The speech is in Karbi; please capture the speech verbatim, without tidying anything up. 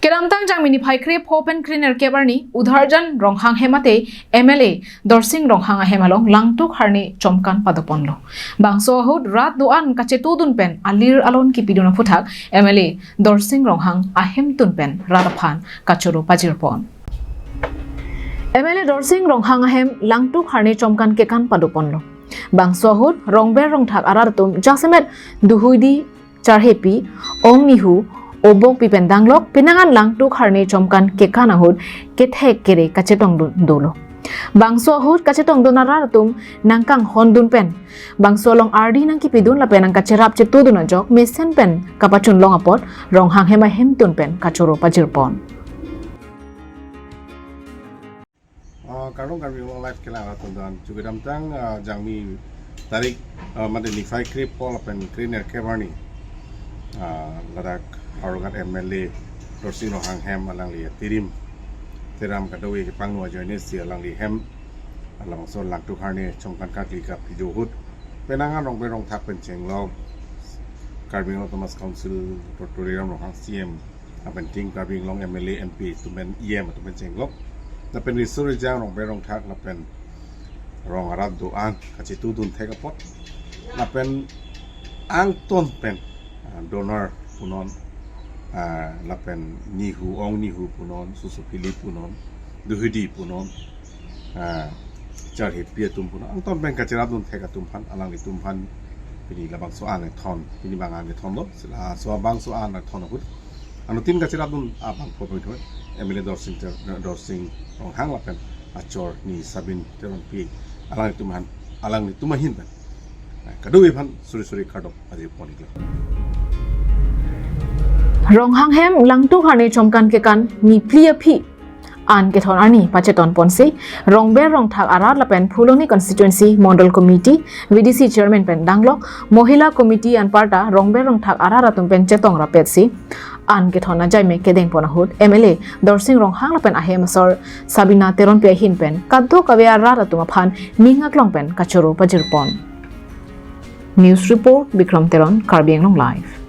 Kedamtang Jangmi niphai krepho pen krenerkep arni Udharjan Ronghang hem ate M L A Dorsing Ronghang ahem along Langtuk Harne chomkan padoponlo. Bangso ahut rat do-an kachetudun pen alir alon kipidun aphuthak M L A Dorsing Ronghang ahemtun pen rat aphan kachoro pajirpon. M L A Dorsing Ronghang ahem Langtuk Harne chomkan kekan padoponlo. Bangso ahut rongber rongthak arat atum jasemet Duhuidi, Charhepi, Ong Nihu, Obok pi pen danglok, penang an Langtuk Harne chomkan kekan ahut kethek kere kachetongdun dolo. Bangso ahut kachetongdun arat atum nangkanghondun pen bangso along ardi nangkipidun lapen nangkacherap chetudun ajok mesen pen kapachunlong apot Ronghang hem ahemtun pen kachoro pajirpon. Ah, kardom Karbi Anglong Live kelang arat atum do-an. Chu kedamtang, ah, Jangmi tarik, ah, mate niphai krepho lapen krenerkep arni, ah, ladak Howraghat M L A Dorsing Ronghang hem alangli atirim Teram Kadokave kepangno ajoine si alangli hem labangso Langtuk Harne chomkan karkli kapidun ahut penang an rongber rongthak pen chenglok, Karbi Anglong Autonomous Council Doctor Tuliram Ronghang C E M, lapen Team Karbi Anglong M L A, M P atum pen, E M atum pen chenglok, lapen riso rijang rongber rongthak lapen rong arat do-an kachetudun thek apot, lapen angton pen, ah, Donar punon, ah, lapen Nihu, Ong Nihu punon, Susuphili punon, Duhuidi punon, ah, Charhepi atum punon, angton pen kacherapdun thek atum aphan, alanglitum aphan pini labangso an kethon, pini bang an kethonlo, si laso abangso an kethon ahut anuttin kacherapdun abangphu pen M L A Dorsing Ter-, Dorsing Ronghang lapen achor ni Sabin Teronpi, alanglitum aphan, alanglitum ahin pen, ah, kadokave aphan suri suri kardom pajirpon iklo. Ronghang hem Langtuk Harne chomkan kekan niphli aphi an kethon arni pachetonponsi rongber rongthak arat lapen Phuloni Constituency Mondol Committee, V D C Chairman pen danglok, Mohila Committee anparta rongber rongthak arat atum pen chetong rapetsi an kethon ajaime kedengpon ahut M L A Dorsing Ronghang lapen ahem asor Sabina Teronpi ahin pen kadokave arat atum aphan ning aklong pen kachoro pajirpon. News report, Bikram Teron, Karbi Anglong Live.